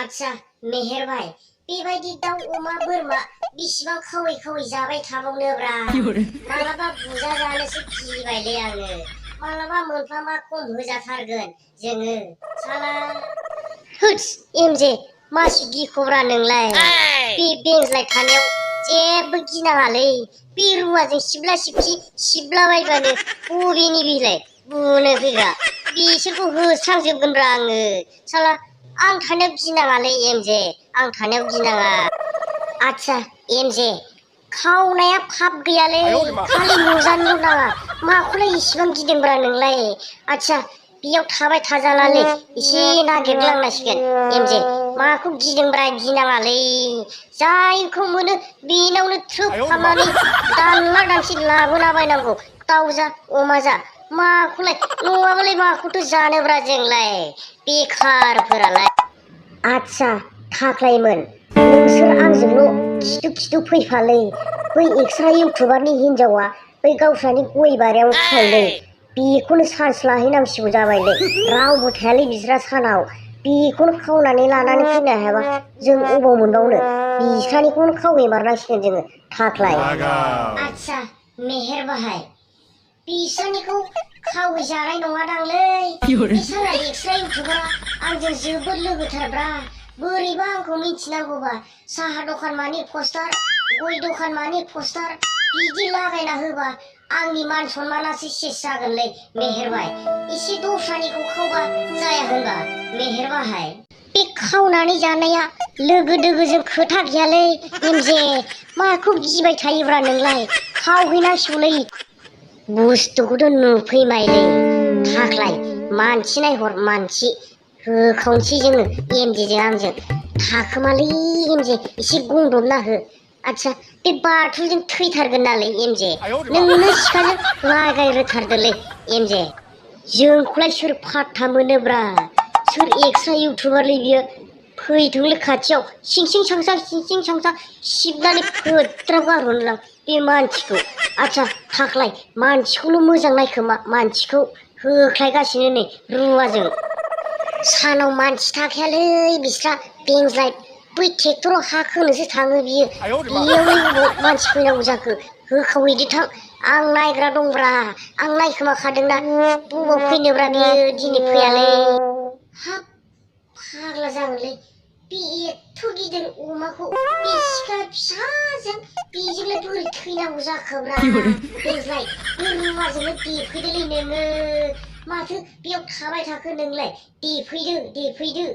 आच्छा मेहेर भाई बेबायदि दाउ अमा बोरमा बिसिबां खावै खावै जाबाय थाबावनोब्रा मालाबा बुजा जानोसो गिबायलै आङो मालाबा मोनफा मा खम होजाथारगोन जोङो साला होदस एमजे मासि गिखब्रा नोंलाय बे बेंज्लाय थानायाव जेबो गिनाङालै बे रुवाजों सिबला सिबसि सिबलाबायबानो बबेनि बिलाय बुनो फैग्रा बिसोरखौ होस्रांजोबगोनब्रा आङो साला आं थानायाव गिनाङालै एमजे आं थानायाव गिनाङा आच्छा एमजे खावनाया फाब गैयालै खालि नुजानोल' नाङा माखौलाय इसिबां गिदोंब्रा नोंलाय आच्छा बेयाव थाबाय थाजालालै एसे नागिरग्लांनांसिगोन एमजे माखौ गिदोंब्रा गिनाङालै जायखौ मोनो बेनावनो थ्रोब खालामनानै दानला दानसि लाबोलाबायनांगौ दाउ जा अमा जा माखौलाय नङाबालाय माखौथो जानोब्रा जोंलाय बेखारफोरालाय आच्छा थाख्लायमोन नोंसोर आंजोंल' खिथु खिथु फैफालै बै एक्सट्रा इउटुबारनि हिनजावा बै गावस्रानि गय बारियाव थांदों बेखौनो चान्स लाहैनांसिगौ जाबायलै रावबो थायालै बिस्रा सानाव बेखौनो खावनानै लानानै फैनो हायाबा जों अबाव मोनबावनो बिस्रानिखौनो खावहैमारनांसिगोन जोङो थाख्लाय आच्छा मेहेर बाहाय बिस्रानिखौ खावै जानाय नङादांलै बे साला एक्सट्रा इउटुबारा आंजों जोबोद लोगोथारब्रा बोरैबा आंखौ मिथिनांगौबा साहा दखान मानि पस्टार गय दखान मानि पस्टार बिदि लागायना होबा आंनि मान सन्मानासो सेस जागोनलै मेहेर भाई एसे दस्रानिखौ खावबा जाया होनबा मेहेर बाहाय बे खावनानै जानाया लोगो दोगोजों खोथा गैयालै एमजे माखौ गिबाय थायोब्रा नोंलाय खावहैनांसिगौलै बुस्थुखौथ' नुफैमायलै थाख्लाय मानसि नायहर मानसि होखावनोसै जोङो एमजेजों आंजों थाखोमालै एमजे एसे गंदबना हो आच्छा बे बाथुलजों थैथारगोन नालै एमजे नोंनो सिखाजों लागायरोथारदोलै एमजे जोंखौलाय सोर फात्ता मोनोब्रा सोर एक्सट्रा इउटुबारलै बियो फैथोंलै खाथियाव सिं सिं सांसां सिबनानै फोद्राव गारहरनोलां बे मानसिखौ आच्छा थाख्लाय मानसिखौल' मोजां नायखोमा मानसिखौ होख्लायगासिनो नै रुवाजों सानाव मानसि थाखायालै बिस्रा बेंज्लाय बै ट्रेक्टराव हा खोनोसो थाङो बियो बेयावलाय बबाव मानसि फैनांगौ जाखो होखावहैदो थां आं नायग्रा दंब्रा आं नायखोमाखादोंना बबाव फैनोब्रा बियो दिनै फैयालै हाब फाग्ला जागोनलै बे एथ' गिदिर अमाखौ बे सिखा फिसाजों बेजोंलाय बोरै थैनांगौ जाखोब्रा बेंज्लाय बे रुवाजोंनो देफैदोलै नोङो माथो बेयाव थाबाय थाखो नोंलाय देफैदो